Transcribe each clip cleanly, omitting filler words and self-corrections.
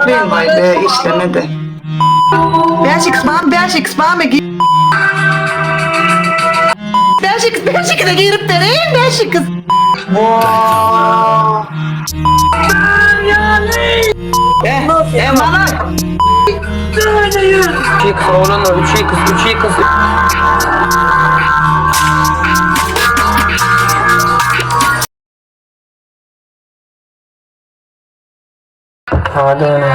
Brooklyn vay be işlemedi. 5x bam 5x bamy 5x 5x'e girip bereýin 5x. Wow. Eh, eh malak. 3x oglanlar 3x 3x. Hadi öne.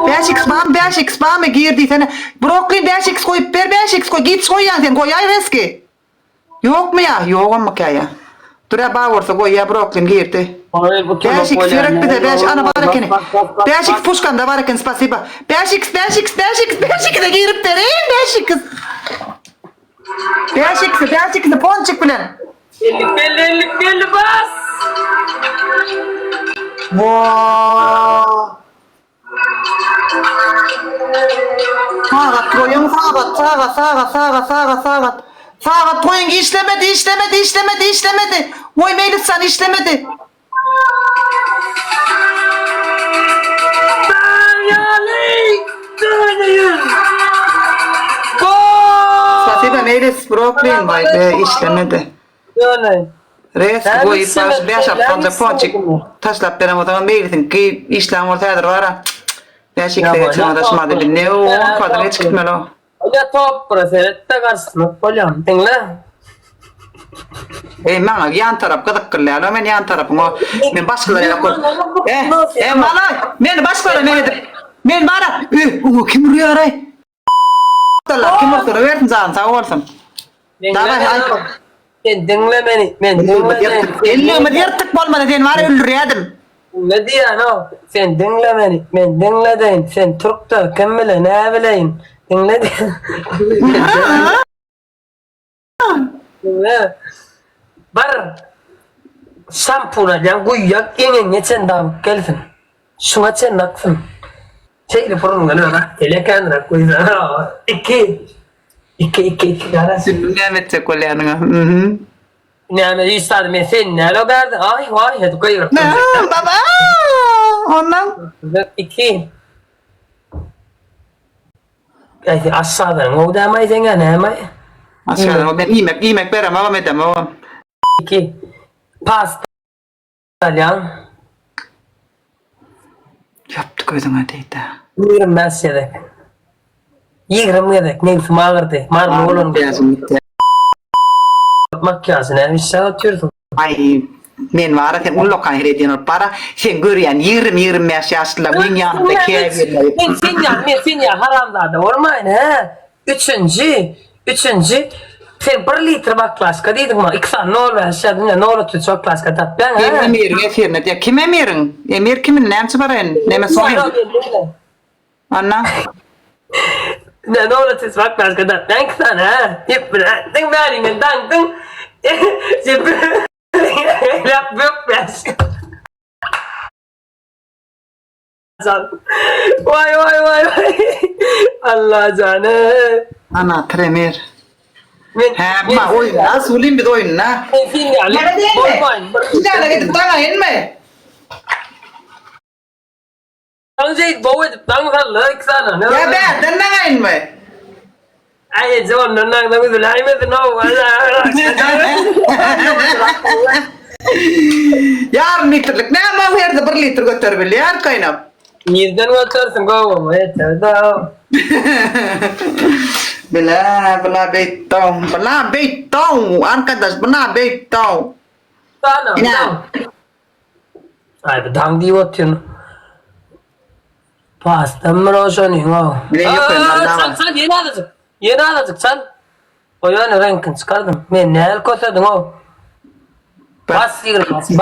Bäş x bamy bäş x bamy gir diýsene. Brooklyn 5x goýup ber 5x goý giç goýýan sen goýaý reski. Ýokmy ýa? Ýogamyka ýa? Dur-a bar bolsa goýýa Brooklyn girdi. Oý bu Bäş tolak x bolýar. gerek bize bäş ana bar ekeni. Bas bas bas Bäş x bas. puşkamda bar eken spasiba. Bäş x bäş x bäş x bäş x-e girip bereýin bäş x. Bäş x-i bäş x-i ponçik bilen. Ellik belli ellik belli bas. Woo. Sagat goýuň sagat sagat sagat sagat sagat sagat sagat goýuň işlemedi işlemedi işlemedi işlemedi goý Meýlisjan işlemedi. Spasiba Meýlis Brooklyn baý be işlemedi. Ýöne. Reski goýup baş bäş alty sanja ponçik taşlap beren bolsaňyz meýlisiňki işlän bolsa häzir bara bäş ikse geçen bolsa şumady bil ne o kadar geç gitmeli o. Olýa topra seret-de garşysyna bolýam diňle. Eý maňa ýan tarap gyzyk kylýar men ýan tarapyň o men başgalar ýaly kör eh eh malay meni başgalara meňedip men bara eh oňa kim urýaraý Kim ursa urabersin jany sag bolsun. Daway aý. Sen diňle meni, men diňle meni. Elligimiz ýyrtyk bolmasa seni bar öldürýädim. Ne diýýän-ow? Sen diňle meni, men diňledeýin. Sen türk-de, kim bile, näbileýin. Diňle diýýän. Diňle. Bir şampun alýaň, guýýaň, eňegiňe çenli agyp gelsin. Şuňa çenli aksyn. Şeýle burnuňdan öň akyp gelýär känräk guýsaň. Iki. Iki, iki, iki garaz. Düşündim näme etjek bolýanyňa. Mhm. Näme hiç zady men sen näme bärde aý waý edip gygyryp durjak. Baba! Ondan. Iki. Äý aşşadan gowy dämaý seňä nämaý? Aşşadan gowy men iýmek iýmek beremogam edemogam. Iki. Pasta alýaň. Ýapdy gözüňe diýdä. 25 gezek. 20 gezek nebsim agyrdy. Maryly bolan. Makiýajy näme işläp otyrsyň? Aý men bara sen ullakan her edýän bolup bara sen görýän 20 25 ýaşlylar meň ýanymda käbirleri. Men sen ýaly men sen ýaly haramzada bolmaýyn hä. Üçünji üçünji sen bir litr baklaşka diýdiň maňa iki sany nol bäş ýa ine nol 33 baklaşka tapýaň hä. Sen Emiriň efirine diýýär. Kim Emiriň? Emir kim indi näme üçin baraýyn? Neme soň? Anna. Ne nol 33 baklaşka tapýaň iki sany hä. Ýüp bilen atdyň bäriňden daňdyň. Sen bökmän. Waý waý waý waý. Allajan eý. Ana Tremir. Men Hä, ma oýunda, Sulim biz oýunda. Men sen ýaly bolmaýyn. Finala gidip daňaýynmy? Daň jeýt gowy edip daň salla iki sany. Ýa bärden daňaýynmy? Aý eje ondan daňdan üzüläýmesin ow. Ýarym litrlik näme o herde bir litr göterip bilýär kaýnap. Nirden götersin gowumy yeter-de. Bile bula beýtdaw bula beýtdaw arkadaş bula beýtdaw. Daň daň. Aý bu daň diýip otyryn. Pastam bir oşanyň-ow. Bilen ýok hem Aa, Çal çal ýene azajyk. Ýene azajyk çal. Goýany reňkini çykardym. Men näl kösediň-ow. Bas 20 bas. 1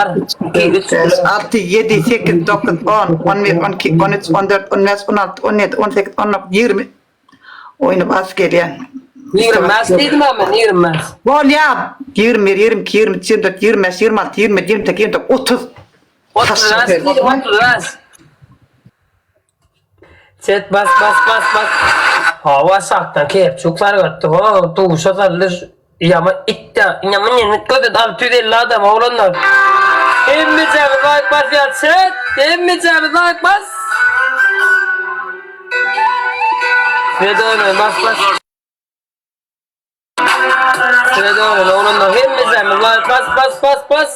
2 3 5, 6, 7, 8, 9, 10, 11, 12, 13, 14, 15, 16, 17, 18, 19, 20. Oýny bas gelýän. 25 diýdim-ä men, 25. Bolýa. 21, 22, 23, 24, 25, 26, 27, 28, 29, 30. 35 diýdim, 35. Set bas bas bas bas. Hawa aşakdan kepçuk sargatdy ho duşa saldy ýama it ýa ýama ýene gözet 650 adam oglanlar. Hemmejämiz laýk basýas set hemmejämiz laýk bas. Size döneýin bas bas. Size döneýin oglanlar hemmejämiz laýk bas bas bas bas.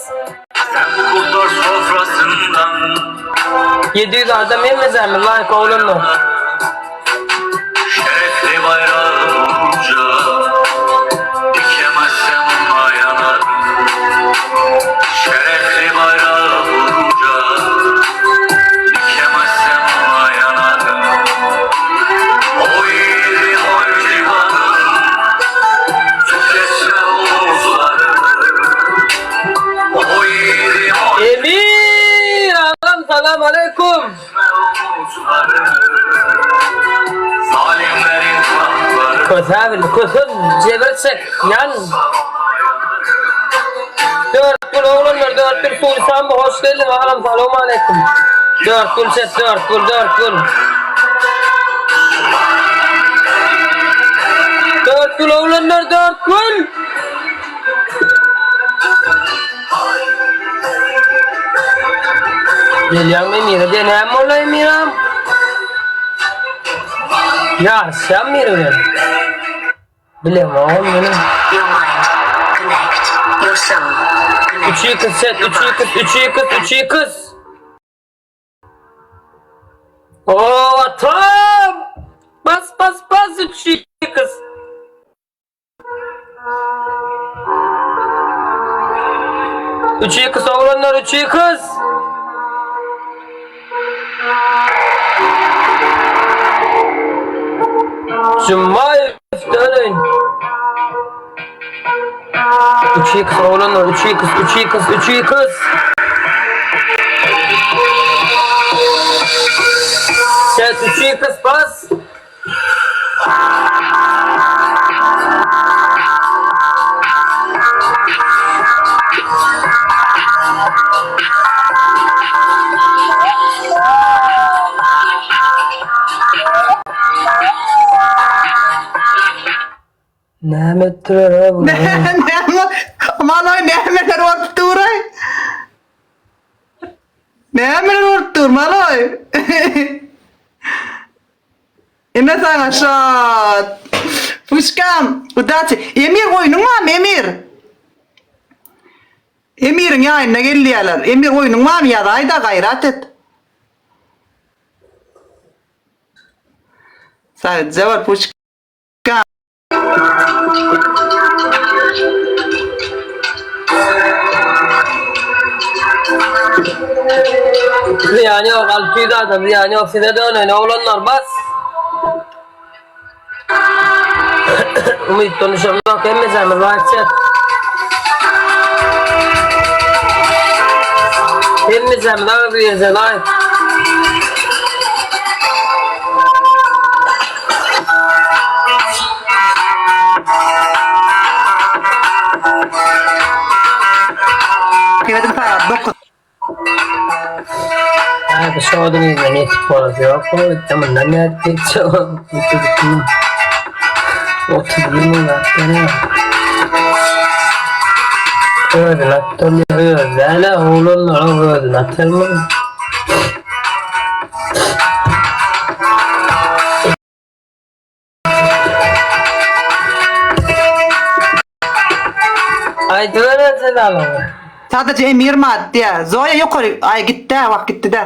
Kurtlar sofrasından 700 adam hemmejämiz laýk oglanlar. Şerefli bayrağım olunca Dikemezsem ona yanarım Şerefli bayrağım olunca Dikemezsem ona yanarım Oy oy civanım Tüketme omuzları Oy oy Emir ağam salam aleyküm. omuzları Zalimlerin tahtları Köse bil, köse jebir çek, ýan. Dört gül oglanlar, dört gül Sulisam hoş geldiň ağam salam aleyküm. Dört gül çek, dört gül, dört gül. Dört gül oglanlar, dört gül. Gelýäňmi Emire diýen näme boldy Emiram? Ýaryşýan biri bilen. Bilemogam meni. Your mind. Connect. Your soul. Connect. 3 yıkız set, 3 yıkız, 3 yıkız, 3 yıkız. Oo atam! Bas bas bas 3 yıkız. Üç yıkız oglanlar, üç yıkız. Cumayev dönün. 3 yıkız oglanlar, 3 yıkız, 3 yıkız, 3 yıkız. Set 3 yıkız bas. Näme etdiler bu? Näme? Maloý nämeler bolup duraý? Nämeler bolup dur maloý? Ine saňa şat. Puşkam, udaçi. Emir oýnuň barmy Emir? Emiriň ýanyna gel diýýärler. Emir oýnuň barmy ýazaý-da gaýrat et. Sagja bol Puşkam. Zyýany ýok, 600 adam zyýany ýok. Size döneýin oglanlar bas. Umyt konuşamok hemmejämiz like çek. Hemmejämiz agyz birje like. Geldim sagat 9. Abi şodun ýüzüne ýetip bolasy ýok. Bu mundan nädip ýetjek? 31 müň atdan. Özüni atdan özüne oglanlara özüni atarmy? Aýdyber selamyňy. Sadece Emir mi diýä. Zoya ýokary aý gitdi wagt gitdi de.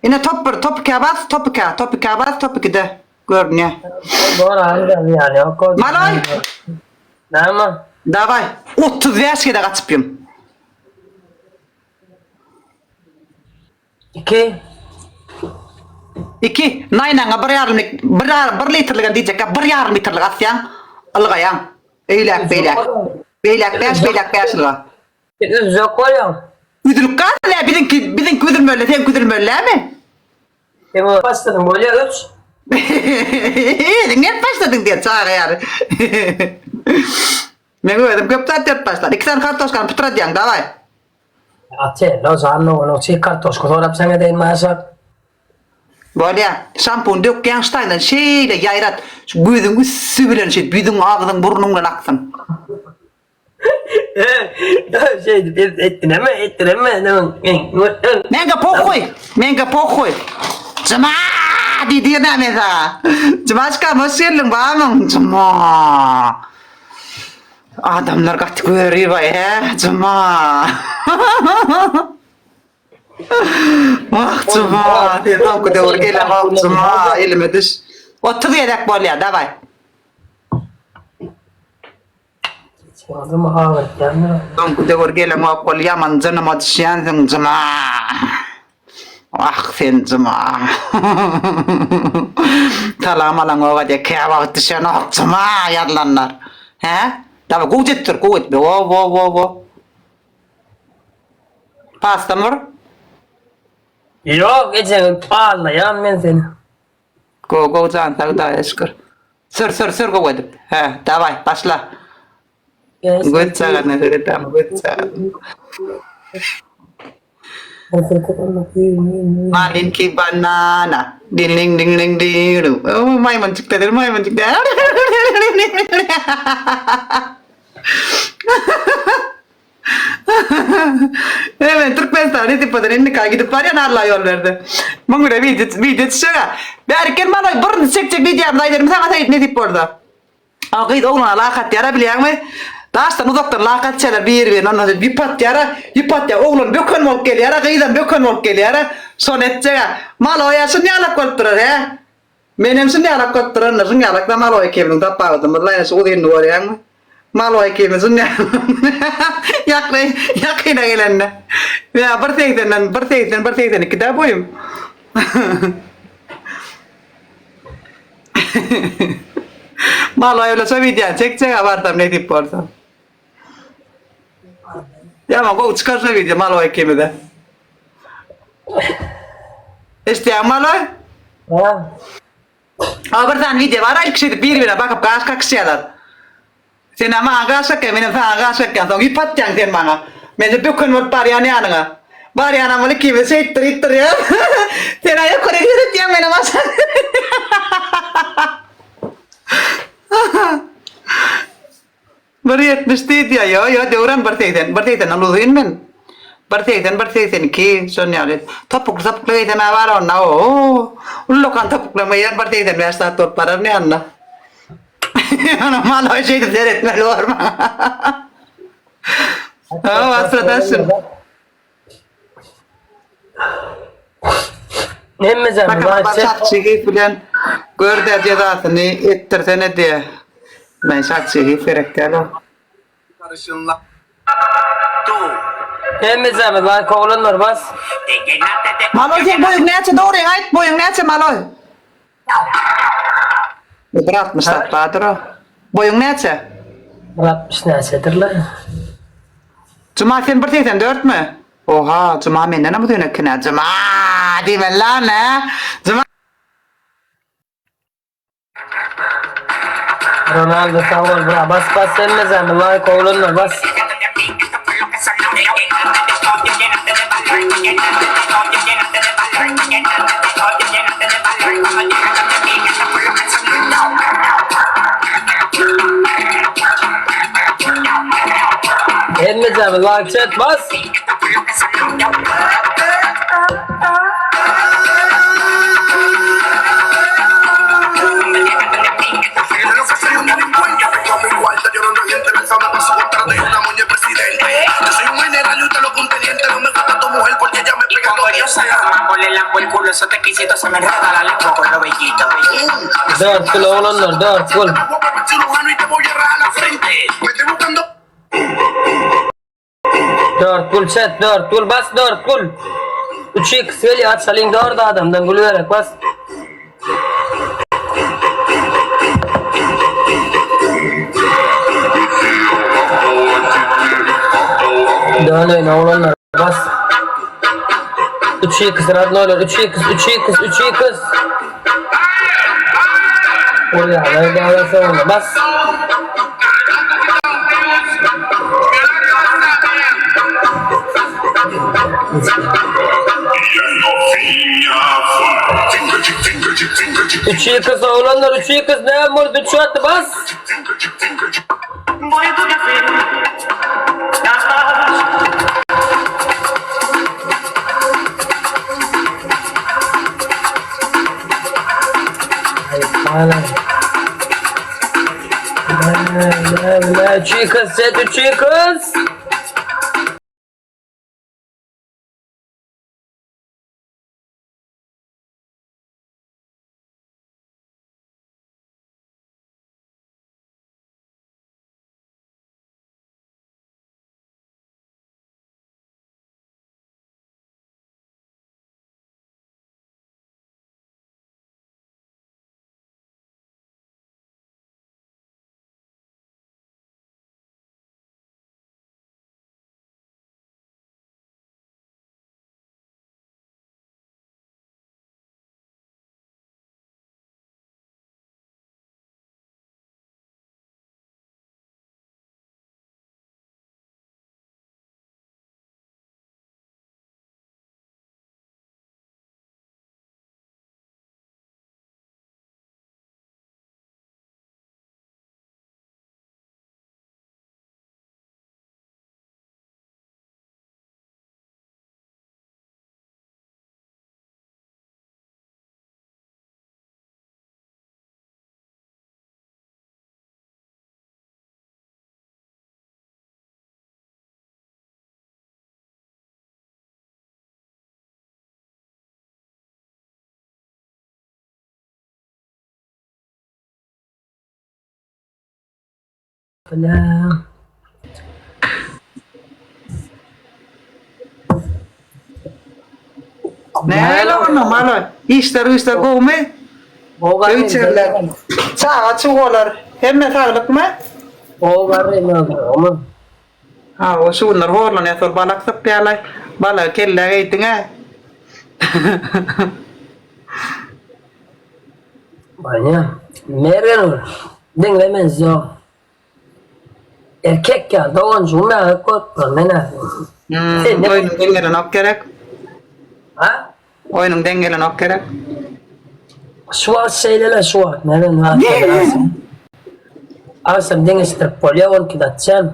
Ine top bir, top 2 bas, top 2, top 2 bas, top 2 de. Görünýär. Bor abi ýany ýok. Maloý. Näme? Daway. 35 gezek gaçypýyn. 2 2. Naýnaňa bir ýarym bir bir litrlik diýjek, bir ýarym litrlik atýaň, ylgaýaň. Eýläk beýläk. Beýläk 5, beýläk 5 ylga. Üzjek bolýaň. Üzülip galsyn ä biziňki biziňki üzülmeli, seňki üzülmeli dämi? Sen başladyň bolýa 3. Özüň nep başladyň diýen çaga ýaly. Men özüm köp zat berip başlar. Iki sany kartoşkany pytradýaň, daway. Ate, lo zanno, ono çig kartoşka sorap saňa deýin maşa. Bolýa. Şampun dökýäň şu taýdan şeýle ýaýrat. Şu gözüň üsti bilen şeýdip ýüzüň agzyň burnuň bilen aksyn. Şeýdip etdireme, etdireme. Menga pohuý. Menga pohuý. Juma diýdirýän men saňa. Jumaçkam hoş geldiň barmyň? Juma. Adamlar gaty görübaý hä? Juma. Wah Juma, sen soňky döwür geleňok Juma, elime düş. 30 gezek bolýar, daway. Soňky döwür geleňok bol, ýaman jynyma düşýänsiň Juma. Wah sen Juma. Salam alaňok diýe, käwagt düşenok Juma ýazylanlar. Hä? Daway gowy etdir, gowy et. Wo wo wo wo. Pastam bir. Ýok ejeňi pallaýan men seni. Gowy gowy jan sag Hudaýa şükür. Sür sür sür gowy edip. Hä daway başla. Göz çagana seredämi göz çagana. Malinki banana. Ding ding ding ding ding. Oh maýmynjyk dedir maýmynjyk. Evet, Türkmenistan Redipodan indika gidip barýan Allah ýol berdi. Muň bile wideo wideo düşjek-ä. Bärik gel malay birinji çekjek wideomyzy aýdarym saňa Seýit nesip bolsa. A gyz oglana lak atýar-a bilýäňmi? Daşdan uzakdan lak atýarlar bir-birine ondan soň ýüp atýar-a, ýüp atýar. Oglan böken bolup gelýär-a, gyzam böken bolup gelýär-a. Şony etjek-ä. Maloý-a şuny ýalak bolup durar, hä? Menem şuny ýalak bolup durandyr. Şuny ýalak-da Maloý ikimiziň tapawudymyz la ýa şu uzynyny görýäňmi? Maloý ikimiz şuny ýakyn ýakyna gelende. Ýa bir segsenden, bir 80, bir 82-dä boýum. Maloý bilen şo wideony çekjek-ä barsam nesip bolsa. Ýaman gowy çykar şo wideo Maloý ikimize. Eşitýäňmi Maloý? Ha. A bir sany wideo bar ilki şeýdip bir-birine bakyp gaş kakyşýarlar. Senem maňa gaş kakýaň, menem saňa gaş kakýan. Soň ýüp atýaň sen maňa. Men-de böken bolup barýan ýanyňa. Barýanam ol ikimiz şeýtdirip durýas. Sen-ä ýokary seretýäň, menem aşak. Bir 70 diýdi, ýo, ýo, döwran bir 80, bir 80-den uzyn men. Bir 80, bir 82, şon ýaly. Topukly topukly geýsem-ä bar onda, o-o. Ullakan topuklama geýen bir 85 zat bolup bararyn ýanyna. Ýöne maloý şeýdip seretmeli bor maňa. Hawa, asyrdaşym. Hemme jany Bakalım bar çek. Şatçygy bilen gör-de jezasyny etdirsene diýe. Men Şatçygy gerek däl o. Karışınla Tu Hemme jany like oglanlar bas. Maloý sen boýuň näçe dogryňy aýt boýuň näçe maloý? Bir 60 zat bardyr o. Boýuň näçe? Bir 60 näçedir la? Juma sen bir 84 mi? Oha Juma mendenem uzyn eken-ä Juma diýmeli lan hä Juma. Ronaldo sag bol bra bas bas hemme jany like oglanlar bas. Hemme jany like chat bas. Dört gül oglanlar dört gül. Dört gül chat dört gül bas dört gül. Üç x gelýär açalyň dört adamdan gül gerek bas. Döneýin oglanlar bas. 3 x radnoylar 3 x 3 x 3 x. Urýarlar däwä bas. Üç ýykyz oglanlar üç ýykyz näme boldy üç atdy bas. Üç ýykyz set üç ýykyz. Nähili onda maloý? Işler güýçler gowumy? Gowy Öý-içeriler. Çaga çugalar hemme saglykmy? Gowy garry gowymy? Hawa şu günler horlanýas ol balak sypýarlaý. Balagy kellä geýdiň-ä. Bolýa. Mergen diňle men zor. Erkek ýaly doganjygym ýaly görüp dur men-ä. Hmm, oýnuň deň gelenok gerek. Ha? Oýnuň deň gelenok gerek. Şu wagt şeýle-le şu wagt Mergen Agşam deňeşdirip bolýa on ikide atýan.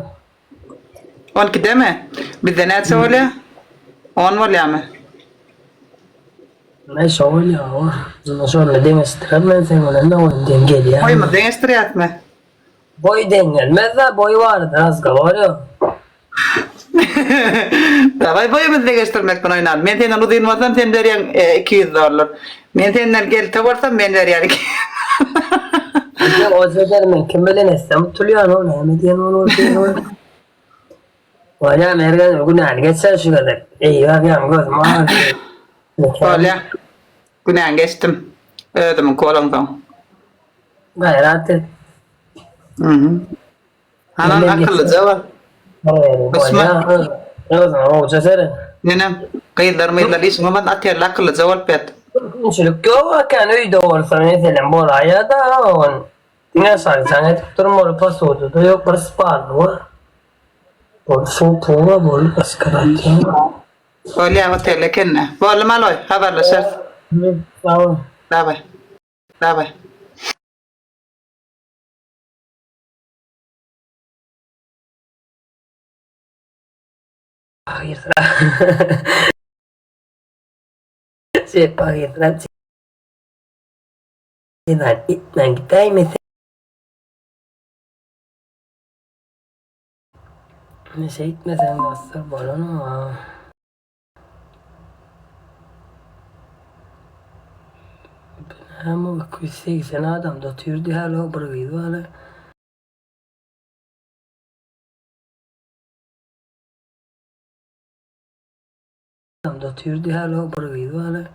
On ikidemi? Bizde näçe bolýa? On bolýamy? Men şo bolýa o. Şonda deňeşdirer men seň bilen de oýun deň gelýär. Boýumyzy deňeşdirýäsmi? Boý deň gelmez-de boý barada razgowor ýok. Daway boýumyzy deňeşdirmek bilen oýnaly. Men senden uzyn bolsam sen berýäň 200 dollar. Men senden kelte bolsam men berýän 200. Ýok o jedel men kim bilen etsem utulýan o näme diýen ol diýen. Bolýa Mergen günäni geçer şu gezek. Eýýäm ýaňy gözüm agyrdy. Bolýa. Günäňi geçdim. Özümiňki bolansoň. Gaýrat et. Mhm. Hanan akyllyja bol. Bolýa. Özüňe gowja seret. Menem gyzlar myzlar işiň bolmasa otelde akyllyja bolup ýat. Mümkinçilik ýok eken öýde bolsa meselem bolaýada on diňe şaý jaň edip durmaly posuda-da ýok bir spalny bar. Bol suw pula bol başga zat ýok. Bolýa otelde ekende. Boldy maloý habarlaşarys. Sag bol. Daway. Daway. Ine şeýtmeseň dostlar bolanok. Bu näme 280 adamda otyr diýýärler bir gyz bar. Adamda otyr diýýärler bir gyz bar.